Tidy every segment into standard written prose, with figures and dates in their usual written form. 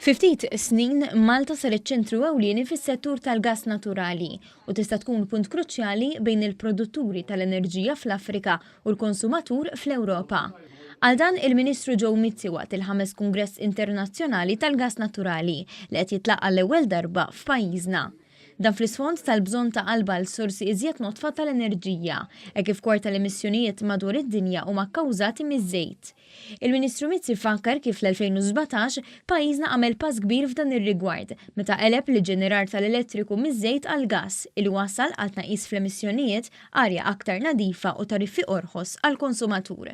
Fi ftit snin, Malta saret ċentru ewlieni fis-settur tal-gass naturali u tista' tkun punt kruċjali bejn il-produtturi tal-enerġija fl-Afrika u l-konsumatur fl-Ewropa. Qal dan il-Ministru Joe Mizzi waqt il-ħames Kungress Internazzjonali tal-Gass Naturali li qed jitlaqqa' l-ewwel darba f'pajjiżna. Dan fl-isfond tal-bżonn ta' qalba għal sorsi iżjed nodfa tal-enerġija, hekk kif kwart tal-emissjonijiet madwar id-dinja huma kkawżati miż-żejt. Il-Ministru Mizzi fakkar kif fl-2017 pajjiżna għamel pass kbir f'dan ir-rigward meta qeleb l-iġġenerar tal-elettriku miż-żejt għall-gass li wassal għal tnaqqis fl-emissjonijiet, arja aktar nadifa u tariffi orħos għall-konsumatur.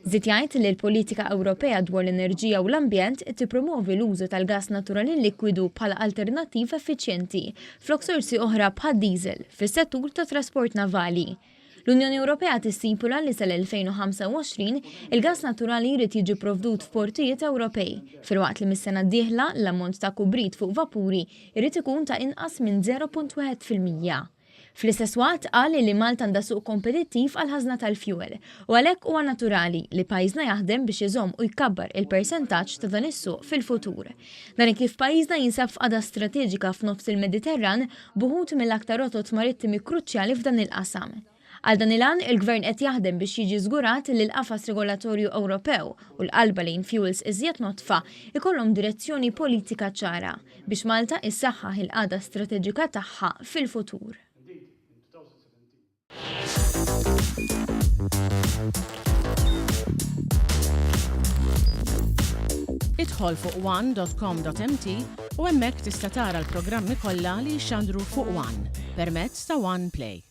Żied jgħid li l-politika Ewropea dwar l-enerġija u l-ambjent tippromovi l-użu tal-gass naturali likwidu bħala alternattiva effiċjenti flok sorsi oħra bħad-diesel fis-settur tat-trasport navali. L-Unjoni Ewropea tistipula li sal-2025 il-gass naturali jrid jiġi pprovdut f'portijiet Ewropej, filwaqt li mis-sena d-dieħla l-ammont ta' kubrit fuq vapuri jrid ikun ta' inqas minn 0.1%. Fl-istess waqt qal li Malta għandha suq kompetittiv għall-ħażna tal-fjuwel u għalhekk huwa naturali li pajjiżna jaħdem biex iżomm u jkabbar il-persentaġġ ta' dan is-suq fil-futur. Dan hekk kif pajjiżna jinsab f'qagħda strateġika f'nofs il-Mediterran b'uħud mill-aktar rotot marittimi kruċjali f'dan il-qasam. Għal dan il-għan, il-Gvern qed jaħdem biex jiġi żgurat li l-qafas regolatorju Ewropew u l-qalba lejn fjuwils iżjed nodfa jkollhom direzzjoni politika ċara biex Malta issaħħaħ il-qagħda strateġika tagħha fil-futur. Idħol fuq one.com.mt u hemmhekk tista' tara l-programmi kollha li jixxandru fuq One permezz ta' One Play.